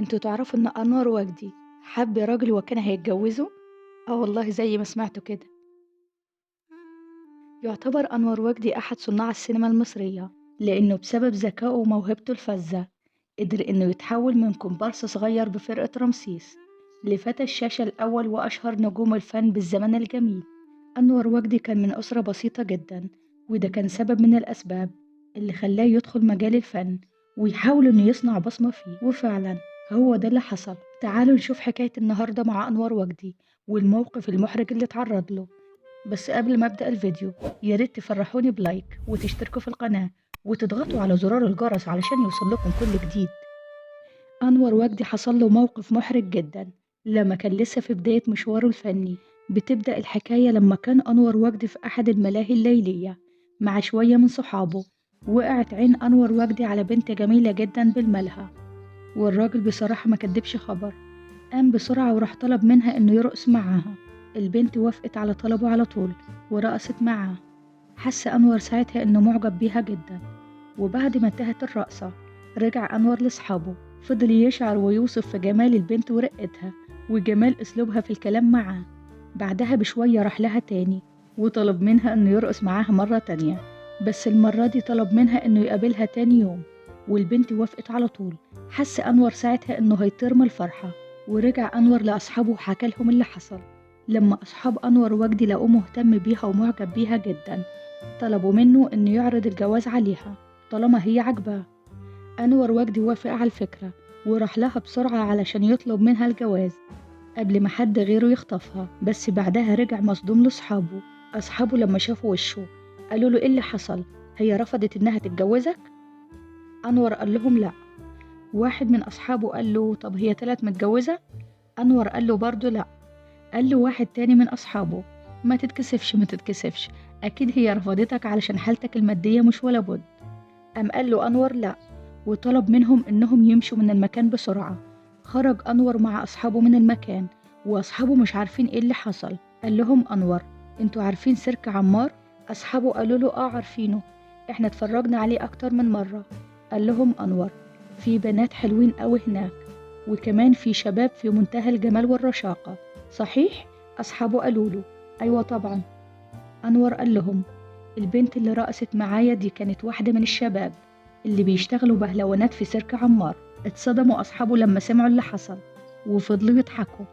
انتوا تعرفوا ان انور وجدي حب راجل وكان هيتجوزه؟ اه والله زي ما سمعتوا كده. يعتبر انور وجدي احد صناع السينما المصرية، لانه بسبب ذكائه وموهبته الفذة قدر انه يتحول من كومبارس صغير بفرقة رمسيس لفتى الشاشة الاول واشهر نجوم الفن بالزمن الجميل. انور وجدي كان من اسرة بسيطة جدا، وده كان سبب من الاسباب اللي خلاه يدخل مجال الفن ويحاول انه يصنع بصمة فيه، وفعلا هو ده اللي حصل. تعالوا نشوف حكاية النهاردة مع أنور وجدي والموقف المحرج اللي اتعرض له. بس قبل ما أبدأ الفيديو يا ريت تفرحوني ب like وتشتركوا في القناة وتضغطوا على زرار الجرس علشان يوصل لكم كل جديد. أنور وجدي حصل له موقف محرج جدا لما كان لسه في بداية مشواره الفني. بتبدأ الحكاية لما كان أنور وجدي في أحد الملاهي الليلية مع شوية من صحابه. وقعت عين أنور وجدي على بنت جميلة جدا بالملهى، والراجل بصراحة ما كدبش خبر، قام بسرعة وراح طلب منها إنه يرقص معاها. البنت وافقت على طلبه على طول ورقصت معاه. حس أنور ساعتها إنه معجب بيها جدا، وبعد ما انتهت الرقصة رجع أنور لأصحابه. فضل يشعر ويوصف في جمال البنت ورقتها وجمال أسلوبها في الكلام معاه. بعدها بشوية راح لها تاني وطلب منها إنه يرقص معاها مرة تانية، بس المرة دي طلب منها إنه يقابلها تاني يوم، والبنت وافقت على طول. حس أنور ساعتها إنه هيطير من الفرحة، ورجع أنور لأصحابه وحكى لهم اللي حصل. لما أصحاب أنور وجدي لقوه مهتم بيها ومعجب بيها جدا، طلبوا منه إنه يعرض الجواز عليها طالما هي عجباه. أنور وجدي وافق على الفكرة وراح لها بسرعة علشان يطلب منها الجواز قبل ما حد غيره يخطفها. بس بعدها رجع مصدوم لأصحابه. أصحابه لما شافوا وشه قالوا له إيه اللي حصل؟ هي رفضت إنها تتجوزك؟ أنور قال لهم لأ. واحد من أصحابه قال له طب هي طلعت متجوزة؟ أنور قال له برضه لأ. قال له واحد تاني من أصحابه ما تتكسفش ما تتكسفش، أكيد هي رفضتك علشان حالتك المادية مش ولا بد. قام قال له أنور لأ، وطلب منهم إنهم يمشوا من المكان بسرعة. خرج أنور مع أصحابه من المكان وأصحابه مش عارفين إيه اللي حصل. قال لهم أنور أنتوا عارفين سيرك عمار؟ أصحابه قالوا له آه عارفينه، إحنا اتفرجنا عليه أكتر من مرة. قال لهم أنور في بنات حلوين قوي هناك، وكمان في شباب في منتهى الجمال والرشاقة، صحيح؟ أصحابه قالوا له أيوة طبعا. أنور قال لهم البنت اللي رقصت معايا دي كانت واحدة من الشباب اللي بيشتغلوا بهلوانات في سيرك عمار. اتصدموا أصحابه لما سمعوا اللي حصل وفضلوا يضحكوا.